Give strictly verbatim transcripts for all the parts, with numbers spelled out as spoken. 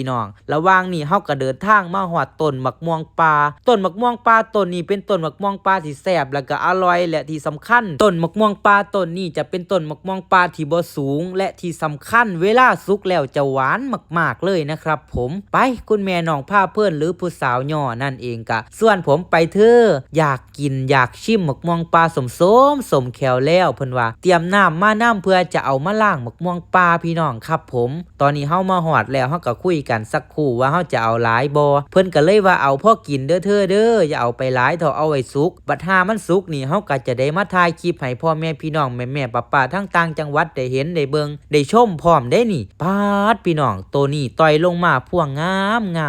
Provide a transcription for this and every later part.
พี่น้อง ระหว่างนี้เฮาก็เดินทางมาฮอดต้นหมากม่วงป่า ต้นหมากม่วงป่าต้นนี้เป็นต้นหมากม่วงป่าที่แซ่บแล้วก็อร่อย และที่สำคัญ ต้นหมากม่วงป่าต้นนี้จะเป็นต้นหมากม่วงป่าที่บ่สูง และที่สำคัญเวลาสุกแล้วจะหวานมากๆเลยนะครับผม ไป คุณแม่น้องพาเพลินหรือผู้สาวย่อนั่นเองก็ชวนผมไปเถอะ อยากกินอยากชิมหมากม่วงป่าส้มๆ ส้มแขวแล้ว เพิ่นว่าเตรียมน้ำมานำเพื่อจะเอามาล้างหมากม่วงป่าพี่น้องครับผม ตอนนี้เฮามาฮอดแล้ว เฮาก็คุยกันสักครู่ว่าเฮาจะเอาหลายบ่ เพิ่นก็เลยว่าเอาพอกินเด้อเธอเด้อ อย่าเอาไปหลายเถาะ เอาไว้สุก บัดห่ามันสุกนี่ เฮาก็จะได้มาถ่ายคลิปให้พ่อแม่พี่น้องแม่ๆป้าๆ ทั้งต่างจังหวัดได้เห็นได้เบิ่งได้ชมพร้อมเด้นี่ ป๊าด พี่น้อง โตนี้ต่อยลงมาพวงงา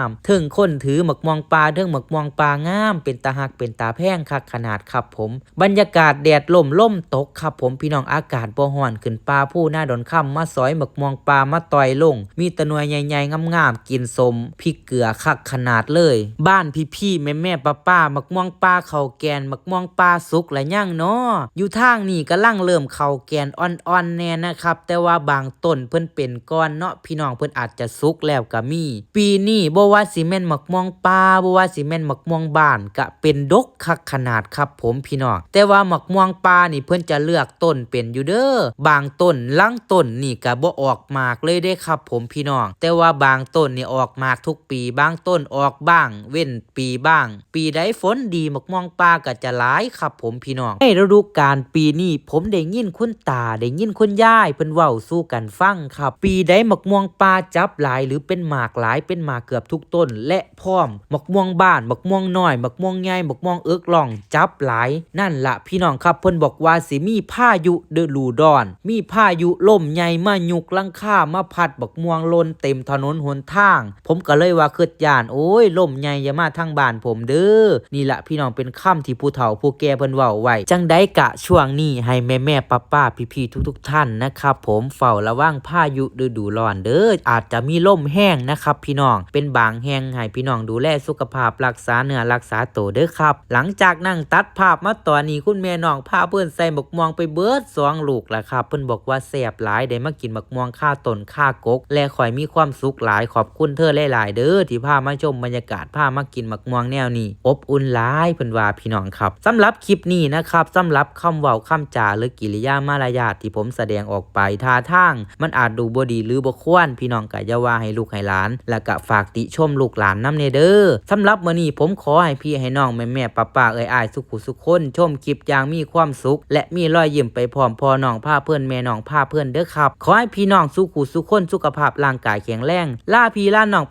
มๆ เทิงคนถือหมากม่วงป่า เทิงหมากม่วงป่างาม เป็นตาฮักเป็นตาแพงคักขนาดครับผม บรรยากาศแดดร่มลมตกครับผมพี่น้อง อากาศบ่ร้อน ขึ้นป่าภูนาดอนคำมาสอยหมากม่วงป่ามาต่อยลง มีแต่หน่วยใหญ่ๆ งามๆ กินส้มพริกเกลือคักขนาดเลย บ้านพี่ๆ แม่ๆ ป้าๆ หมากม่วงป่าเข้าแก่น หมากม่วงป่าสุกละยังน้อ อยู่ทางนี้กำลังเริ่มเข้าแก่นอ่อนๆ แน่นะครับ แต่ว่าบางต้นเพิ่นเป็นก่อนเนาะพี่น้อง เพิ่นอาจจะสุกแล้วก็มี ปีนี้บ่ว่าสิแม่นหมากม่วงป่า บ่ว่าสิแม่นหมากม่วงบ้าน ก็เป็นดกคักขนาดครับผมพี่น้อง แต่ว่าหมากม่วงป่านี่เพิ่นจะเลือกต้นเป็นอยู่เด้อ บางต้นลางต้นนี่ก็บ่ออกหมากเลยเด้ครับผมพี่น้อง แต่ว่าบางต้นนี่ออกหมากทุกปี บางต้นออกบ้าง เว้นปีบ้าง ปีใดฝนดีหมากม่วงป่าก็จะหลายครับผมพี่น้อง ในฤดูกาลปีนี้ผมได้ยินคุณตา ได้ยินคุณยายเพิ่นเว้าสู่กันฟังครับ ปีใดหมากม่วงป่าจับหลายหรือเป็นหมากหลาย เป็นหมากเกือบทุกต้น และพร้อมหมากม่วงบ้าน หมากม่วงน้อย หมากม่วงใหญ่ หมากม่วงเอิกล่องจับหลาย นั่นละพี่น้องครับ เพิ่นบอกว่าสิมีพายุฤดูร้อน มีพายุลมใหญ่มายุกหลังคา มาพัดหมากม่วงหล่นเต็มถนนหนทาง ผมก็เลยว่าคิดย้าน โอ้ย ลมใหญ่อย่ามาทางบ้านผมเด้อ นี่ละพี่น้อง เป็นคำที่ผู้เฒ่าผู้แก่เพิ่นเว้าไว้ จั่งใดกะช่วงนี้ให้แม่ๆ ป้าๆ พี่ๆ ทุกๆ ท่านนะครับผม เฝ้าระวังพายุฤดูร้อนเด้อ อาจจะมีลมแฮงนะครับพี่น้อง เป็นบางแห่ง ให้พี่น้องดูแลสุขภาพ รักษาเนื้อรักษาโตเด้อครับ หลังจากนั้นตัดภาพมาตอนนี้ คุณแม่น้องพาเพลินใส่หมากม่วงไปเบิดสองลูกแล้วครับ เพิ่นบอกว่าแซ่บหลาย ได้มากินหมากม่วงคาต้นคากก และข้อยมีความสุขหลาย ขอบคุณเธอหลายๆ เด้อ ที่พามาชมบรรยากาศ พามากินหมากม่วงแนวนี้ อบอุ่นหลาย เพิ่นว่าพี่น้องครับ สำหรับคลิปนี้นะครับ สำหรับคำเว้าคำจาหรือกิริยามารยาทที่ผมแสดงออกไป ท่าทางมันอาจดูบ่ดีหรือบ่ควร พี่น้องก็อย่าว่าให้ลูกให้หลาน แล้วก็ฝากติชมลูกหลานนำแน่เด้อ สำหรับมื้อนี้ผมขอให้พี่ให้น้องแม่ๆ ป้าๆ เอื้อยอ้ายสุขุสุคน ชมคลิปอย่างมีความสุข และมีรอยยิ้มไปพร้อมพ่อน้องพาเพลิน แม่น้องพาเพลินเด้อครับ ขอให้พี่น้องสุขุสุคน สุขภาพร่างกายแข็งแรง ลาพี่ลาน้อง